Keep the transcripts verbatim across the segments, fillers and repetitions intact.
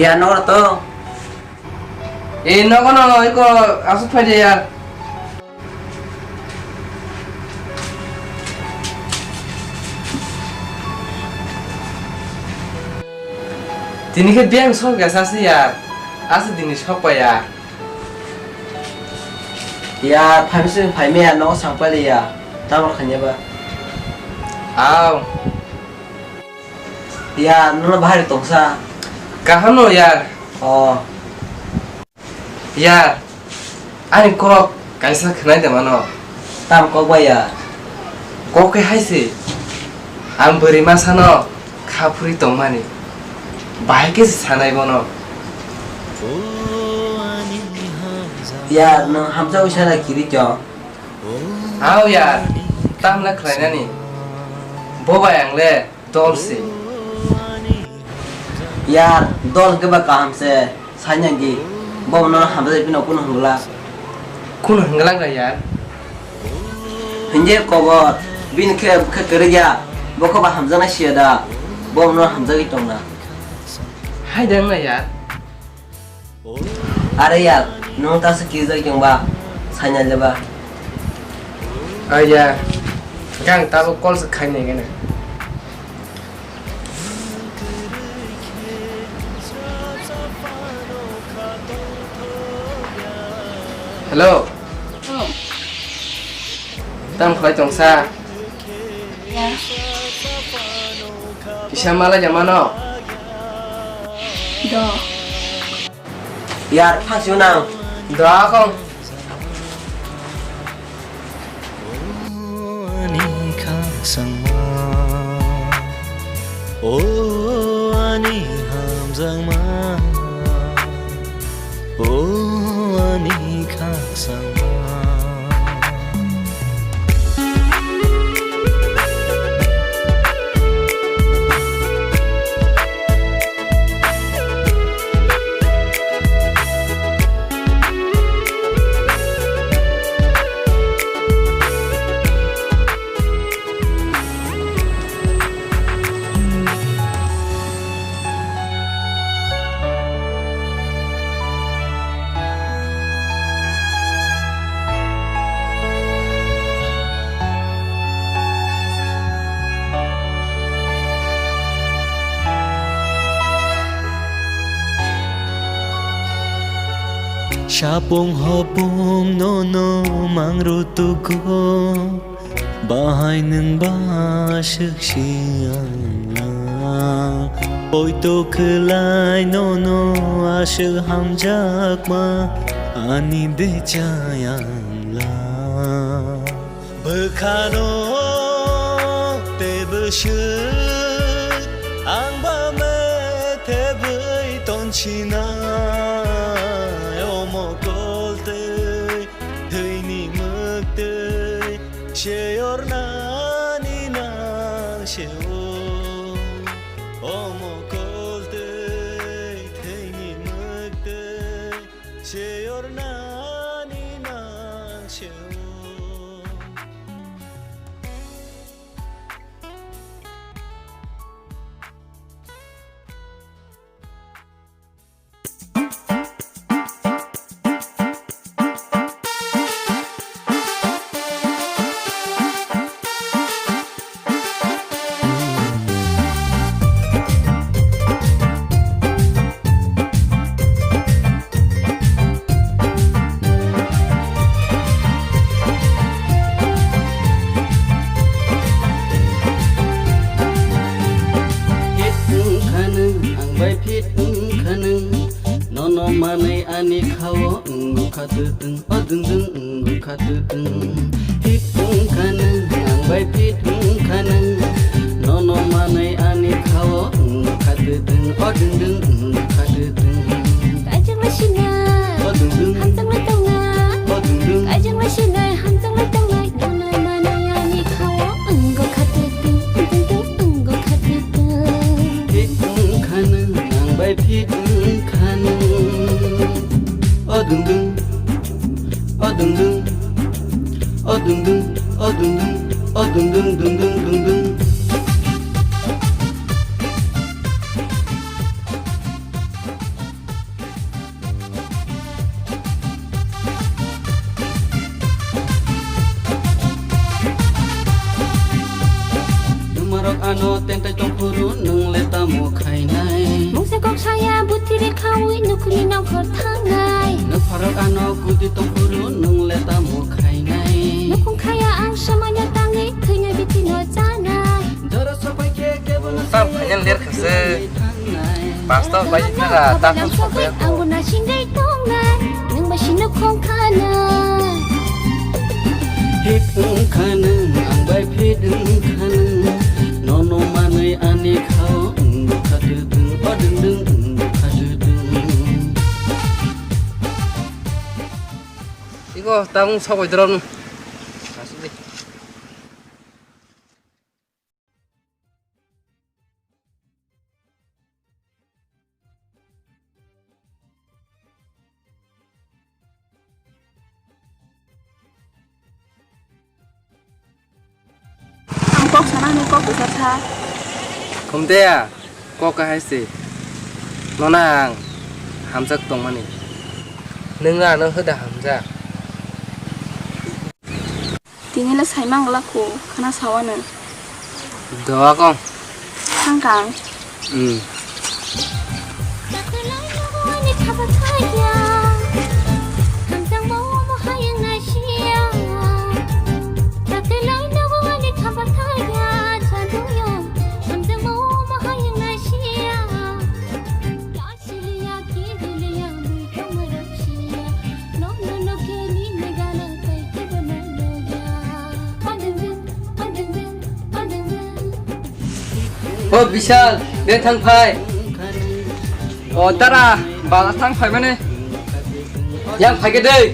Ya, nogo to. Eh, nogo no, iko aswk phai de ya. Tini khe biyang sok ya sasi ya. Aswk dini sok pa ya. Ya, phai bisi phai me ya, nogo sang pali ya. Tamo khanya ba. Aw. Ya, nono bahari tongsa. Kaham no yar. Oh. Yar, ani kok kaisa khwnai de mano. Tam kok bai yar. Kok khe hai se. Ang bwrwi masa no kha phuri tongmani. Bahai khe se sanai bono. Yar, nwng hamjagwi sana kiri kyo. Aw yar, tamla khlainani. Bo bai ang le dol se. Yar, dol hwnkhe ba kaham se, sainagi. Bo no hamjagwi bino kuno hwngla. Kuno hwngla ga yar? Hwnkhe kobor, bini khe, khe kwrwngya, bo khe ba hamjaknai siya da, bo no hamjagwi tongna. Hai da wngna yar? Are yar, nwng ta se kirijak tongba, sainai leba. Aya, gang tabo call se khainai gana. Hello. Oh. Tam khlai tongsa? Ya. Kisa malai jamano? Do. Yar, phang sio nang. Do akong. O ani khasangma, o ani hamjakma, o ani khasangma. Sapung hopung nono mangru tugo. Bahai nwng ba aswk si ang la, poito kwlai nono aswk hamjakma ani de chayang la. Bwkhano tei bwswk ang ba methebwi tonsinai omo kol tei thwini mwktwi. Seyornani nang seo, omo kol tei thwini mwktwi. Seyornani nang seo. Fit wngkha nwng, ang bai fit wngkha nwng. Nono manwi ani khao wngkha twtwng, o dwng dwng wngkha twtwng. Fit wngkha nwng, ang bai fit wngkha nwng. Nono manwi ani khao wngkha twtwng, o dwng dwng wngkha twtwng. Kaijakla sinai, o dwng dwng, hamjakla tongnai. O dwng dwng, kaijakla sinai, hamjakla tongnai. Nono manwi ani khao wngkha twtwng, twtwng, wngkha twtwng. Fit wngkha nwng, ang bai fit wngkha nwng. O dwng dwng, o dwng dwng, o dwng dwng, o dwng dwng, o dwng dwng, dwng dwng, dwng dwng. Ano tentai tongphuru nwng le tamo khainai? Mungsa kok saya buti re khawi nukhni nongkhor thangnai. Nwng pharok ano kudi tongphuru nwng le tamo khainai? Nukhung khaya ang samanya tangwi thwinai bitino chanai. Jora sapai khe kebono Tam saya khainai ler khase. Thangnai. Pastor bai khara ta khum sok ya ko. Ang guna singei tongnai. Nwng ba sino khong khana. Hit wngkha nwng, ang bai phit wngkha nwng. Nono manwi ani khao, wngkha twtwng, o dwng dwng, wngkha twtwng. Iko tabung sokoi dron. Asli. Ang kok sana hinwi kok kwchar sa. Khumteya, kok kahai se. Nono ang hamjak tongmani. Nwng ano hoda hamjak. Tini le saimang glak kho, khana sawano. Doa kong. Thangkang. Hmm. O Bishal, de thang phai. O dara, bala thang phai mane. Yang phai ke dei.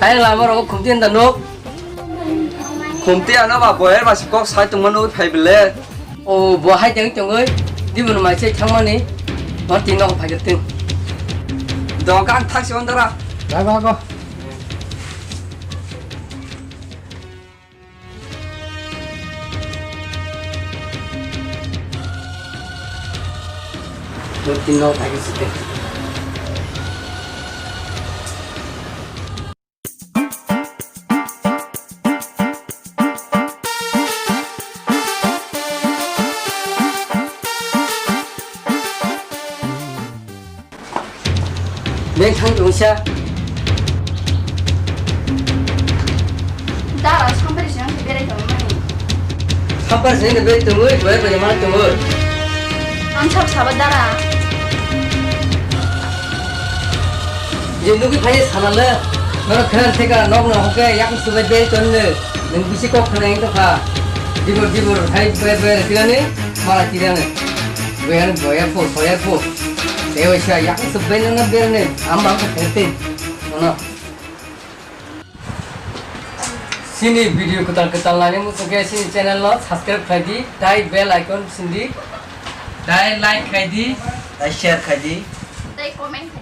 Hai lama ro khumti anda nok. Khumti ano ba boyer ba si kok sai tongma nugwi phai bele. O bo hai teng tongoi, di bono mai se thangmani, ma tin nok phai teng. Dong kang thak si ondara. Ba ba go. Ma tin nok phai teng. Beng thang tongsa. Dara sampari se ang berai tongmani. Sampari se ang berai tongoi, berai berai mana tongoi. Ang sak saba dara. Je nugwi phai sana le, nono khana theka nok no hoke yak subai berai tonne. Nwng bisi kok khna wng tongkha. Dibor dibor hai bai bai tirani mala tirani. Boyan boya po boya po. Ewa sha yak se bai nang na berne. Am bang ko tete. Ono. Sini video kwtal kwtal nani muchungkhe sini channel no subscribe khlai di. Tai bell icon sindi. Tai like khlai di. Tai share khlai di. Tai comment.